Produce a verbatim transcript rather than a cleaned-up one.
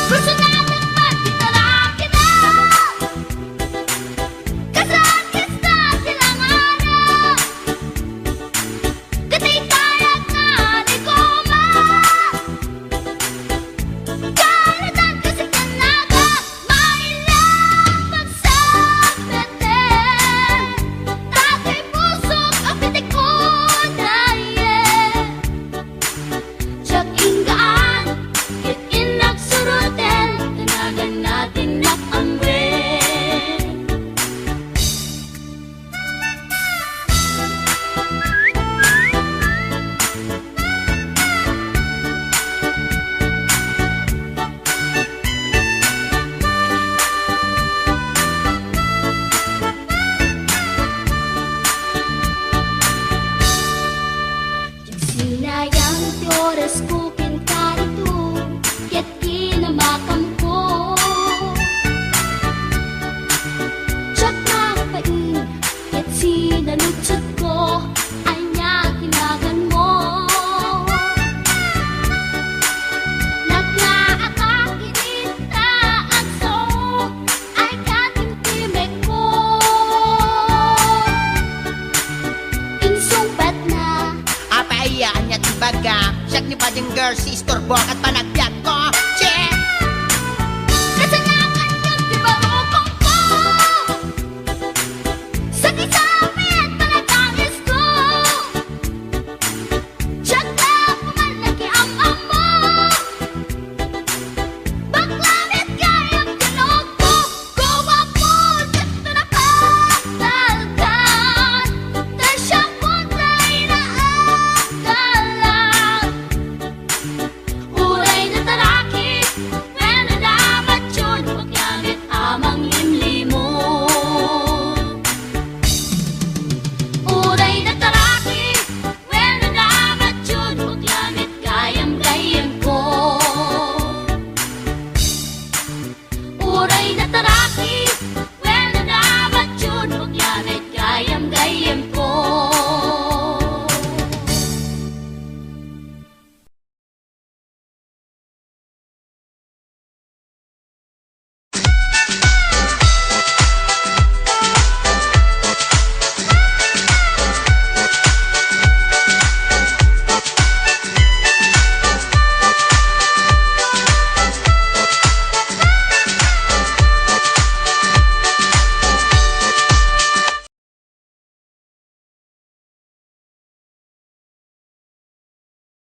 Personal a pagkitarakina. Kasakit sa silanganan. Katay tayak na ni Goma. Karadan kasi kanaga. Mailang pagsapeten. Tatay pusok a pitikon na iye. Siak inggaan, ket innak suroten, tanagan natin nak amwen. Sinayang ti oras ko ken karito, ket kinamakam ko. Diak mapain, ket sinaludsod ko, ania kinagan mo? Naglaaka iti taagso, ay katimtimek ko. Insungbatna. Apay aya, ania ti baga? Siak ni Bajing Girl, si Istorbo, ket panag-